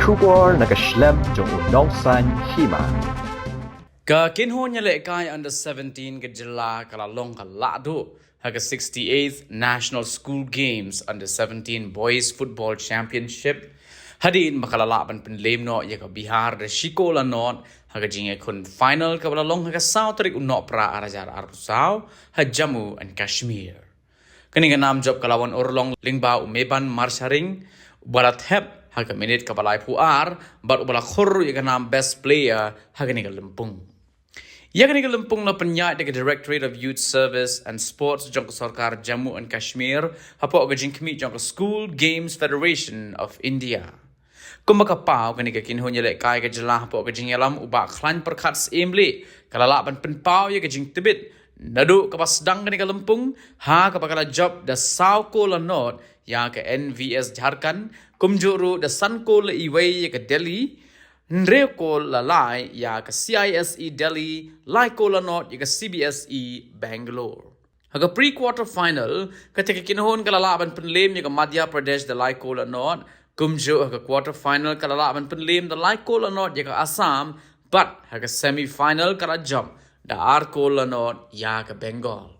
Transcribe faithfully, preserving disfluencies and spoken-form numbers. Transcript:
Khubor na ka shlem jong u nongsaiñ hima. Ka kynhun ïalehkai under seventeen ka jylla ka la long ka lahduh ha ka sixty-eighth National School Games under seventeen Boys Football Championship, hadien ba ka la lah ban pynlem noh ïa ka Bihar da shi kol la nod ha ka jingïakhun final kaba la long ha ka saw tarik u Nohprah ar hajar arphew saw ha Jammu and Kashmir. Kane ka nam jop ka la wan urlong lyngba u Meban Marsharing, uba la thep ha ka minit kaba laiphew ar, bad uba la khur ïa ka nam best player ha kane ka lympung. Ïa kane ka lympung la pynïaid da ka Directorate of Youth Service and Sports jong ka sorkar Jammu and Kashmir hapoh ka jingkhmih jong ka School Games Federation of India. Kumba ka paw, kane ka kynhun ïalehkai ka jylla hapoh ka jingïalam u Bah Khlaiñ Pyrkhat Syiem Lieh ka la lah ban pynpaw ïa ka jingtbit naduh kaba sdang kane ka lympung, ha kaba ka la jop da saw kol la nod ïa ka N V S Jharkhand, kumjuh ruh da san kol la iwei ïa ka Delhi, hynriew kol la lai ïa ka C I S E Delhi, lai kol la nod ïa ka C B S E Bangalore. Ha ka pre-quarter final, kata ka kynhun ka la lah ban pynlem ïa ka Madhya Pradesh da lai kol la nod, kumjuh ha ka quarter final ka la lah ban pynlem da lai kol la nod ïa ka Assam, bad ha ka semi final ka la jop da ar kol la nod ïa ka Bengal.